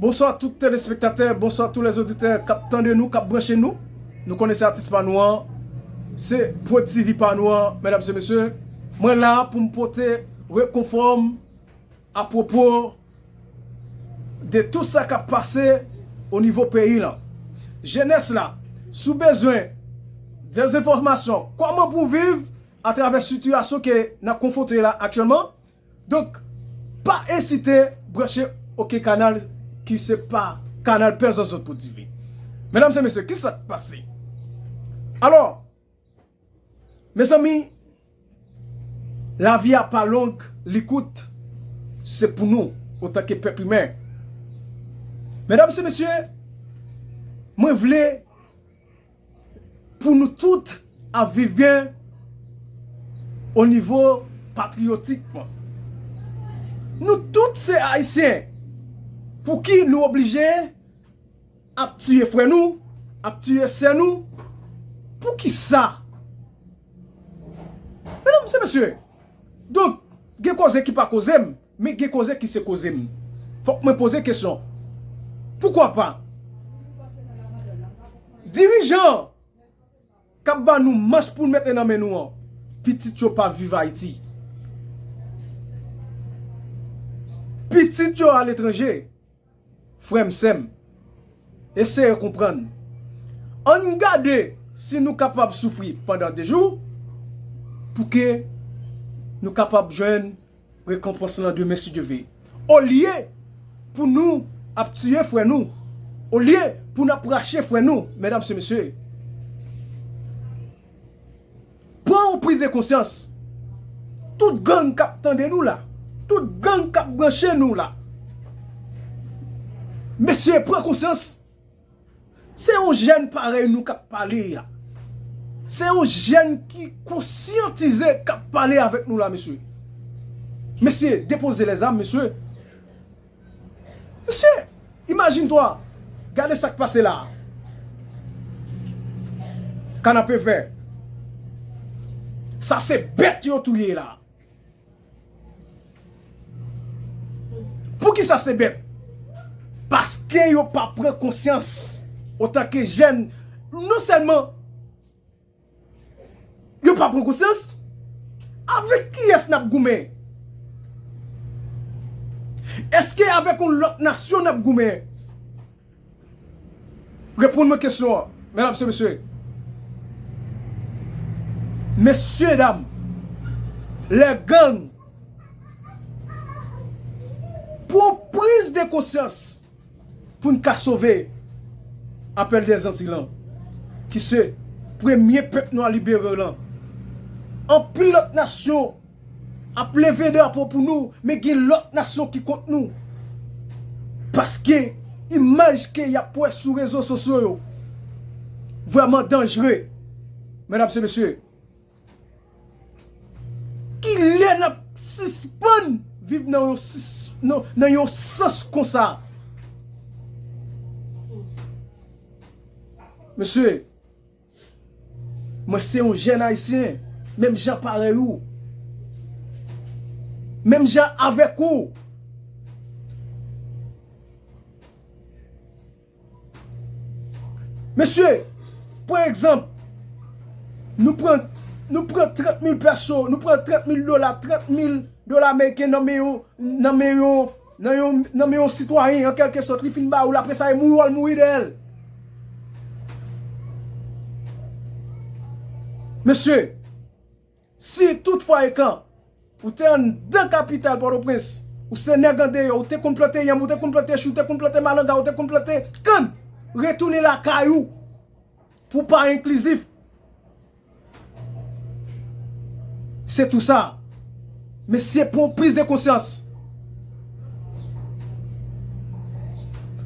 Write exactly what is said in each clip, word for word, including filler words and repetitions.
Bonswa tout telespektatè, bonswa tout lèzoditè k ap tande nou, k ap branche nou. Nou konnen se atis pa nou an, se pwodui pa nou an, medam e mesye. Mwen la pou m pote rekonfò m apwopo de tout sa k ap pase o nivo peyi lan. Jenès la, si w bezwen de enfòmasyon, kòman pou w viv atravè sitiyasyon ke n ap konfwonte la aktyèlman, donk, pa ezite branche okenn kanal ki se pa kanal pè zòzòt pou divi. Medam e mesye, ki sa k pase? Alò, mezanmi, lavi a pa long, li kout, se pou nou, otanke pèp imen. Medam e mesye, mwen vle pou nou tout ap viv byen o nivo patriyotikman. Nou tout se Ayisyen. Pouki nou oblije ap tiye frè nou, ap tiye sè nou? Poukisa? Medam e mesye, donk, gen koze ki pa koze m, men gen koze ki se koze m. Fòk mwen poze kesyon. Poukwa pa? Dirijan k ap ba nou manch pou n mete nan men nou an, pitit yo pa viv Ayiti. Pitit yo aletranje. Frè m, sè m, eseye konprann. Ann gade si nou kapab soufri pandan de jou pou ke nou kapab jwenn rekonpans lan demen si Dye ve. Olye pou nou ap tiye frè nou, olye pou n ap rache frè nou, medam e mesye, pran yon priz de konsyans. Tout gang k ap tande nou la, tout gang k ap branche nou la, mesye, pran konsyans. Se yon jèn parèy nou k ap pale a. Se yon jèn ki konsyantize k ap pale avèk nou la, mesye. Mesye, depoze lèzam, mesye. Mesye, imajine twa, gade sa k pase la. Kanapevè. Sa se bèt yo touye la. Poukisa se bèt? Paske yo pa pran konsyans otanke jèn. Non sèlman yo pa pran konsyans, avèk kiyès n ap goumen? Èske avèk yon lòt nasyon n ap goumen? Reponn mwen kesyon an, medam e mesye. Mesye dam, lè gang pran priz de konsyans pou n ka sove Apèl dèzanti lan, ki se premye pèp nwa libere lan. Anpil lòt nasyon ap leve drapo pou nou, men gen lòt nasyon ki kont nou. Paske imaj ke y ap wè sou rezo sosyo yo vrèman danjre. Medam e mesye, kilè n ap sispann viv nan yon sis-, nan, nan yon sans konsa? Mesye, mwen se yon jèn ayisyen, menm jan parèy ou. Menm jan avèk ou. Mesye, pran egzanp, nou pran, nou pran trant mil pèso, nou pran trant mil dola, trant mil dola ameriken nan men yon, nan men yon, nan yon, nan men yon sitwayen, an kèlke sòt, li fin ba ou l, apre sa, e mouri w al mouri dèyè l. Mesye, si toutfwa e kan ou te anndan kapital Pòtoprens, ou se nèg andeyò, ou te konn plante yanm, ou te konn plante chou, ou te konn plante malanga, ou te konn plante kann, retounen lakay ou pou w pa enklizif. Se tou sa. Mesye, pran yon priz de konsyans.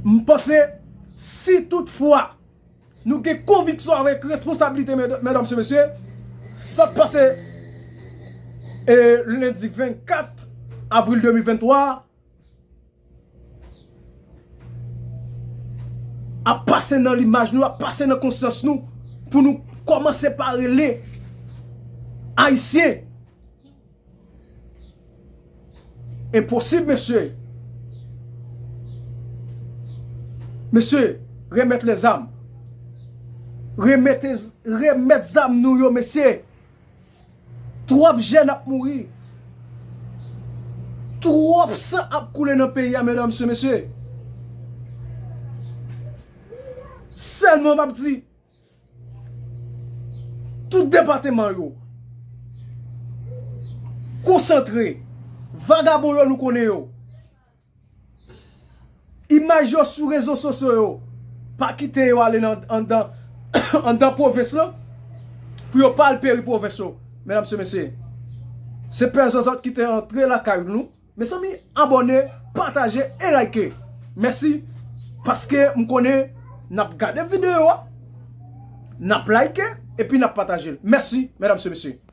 M panse, si toutfwa nou gen konviksyon avèk responsablite, medam e mesye, sa k pase, e, lendi vennkat avril de mil venntwa, ap pase nan limaj nou, ap pase nan konsyans nou, pou nou kòmanse pa rele Ayisyen. Enposib, mesye. Mesye, remèt lèzam. Remèt, remèt zam nou yo, mesye. Twòp jèn ap mouri. Twòp san ap koule nan peyi a, medam, mesye, mesye. Sèlman m ap di, tout depatman yo konsantre. Vagabon yo, nou konnen yo. Imaj yo sou rezo sosyo yo, pa kite yo ale nan anndan anndan pwovens lan pou yo pa al peri pwovens yo. Medam, mesye, mesye, se pè zòzòt ki te antre lakay nou. Mezanmi, abòne, pataje e like. Mèsi, paske m konnen n ap gade videyo a, n ap like epi n ap pataje l. Mèsi, medam, mesye, mesye.